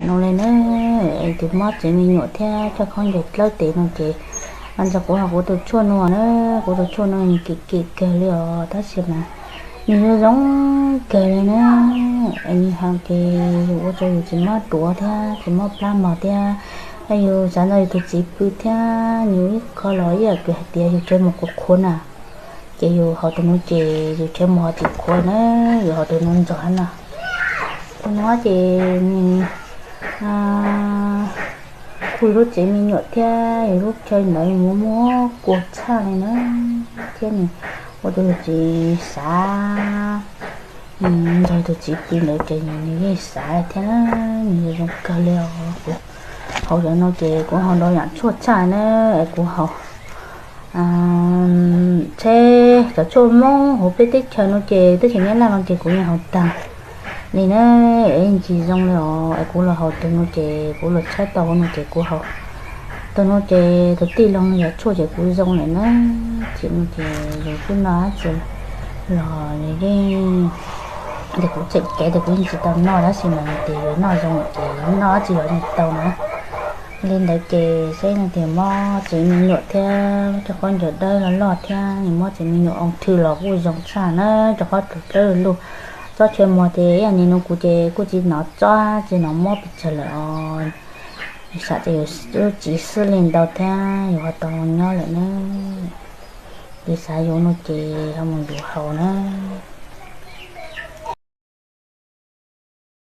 no li na, es tus mob tsev me nyuam thiab coj khaub ncaws dawb tes no ces, ntxog kuv ho kuv tus tshuaj no na, kuv tus tshuaj no nws kim kim kawg li os, tab sis mas nws zoo zoo kawg li na. Es nws haus ces yus ua rau yus tsis mob duav thiab tsis mob plab mos thiab, yus xav nrog yus tus txiv pw thiab, yus ib qho los ib yam li hais tias yus tsev mus qhuav qhuav na, ces yus haus tus no ces yus tsev mus ho tsis qhuav na, yus haus tus no ntxog na. Tus no ces nws khuv yus lub tsev me nyuam thiab yus lub chaw ntawd muaj muaj kua tshaj li na, thiab nws ua rau yus tsis xav nrog tus txiv pw ntawd ces nws yeej xav thiab na, nws zoo kawg li os. Kuv haus cov no ces kuv haus ntau yam tshuaj tshaj na, es kuv haus tsheb cov tshuaj Hmoob hauv peb teb chaws no ces teb chaws Nyab Laj no ces kuv yeej haus tag li na, es ntsis zoo li os. Es kuv los haus tus no ces kuv los tshawb tau hauv no ces kuv haus tus no ces tus tij laug no yog tshuaj ces kuv zoo lawm na. Ces no ces yus twb noj dab tsi los nws yeej, ces kuv tseem cev tias kuv yeej tsis tau noj tab sis mas nws tias yus noj zoo lawm ces noj dab tsi los yeej tau na. Li ntawd ces saib no tias mob tsev me nyuam thiab cov khaub ncaws dawb loj loj thiab nws mob tsev me nyuam ua thwm los kuj zoo tshaj na, rau qhov tus dawb lug. Tsob tshuaj mos ces ib yam li no kuv ces kuj tsis hnov tsob tsis hnov mob pes tsawg lawm os. Yus xav tias yus lub txiv xwb li ntau thiab yus ho tau nyob lawm na. Yus xav yuav no ces ho mus yuav haus na.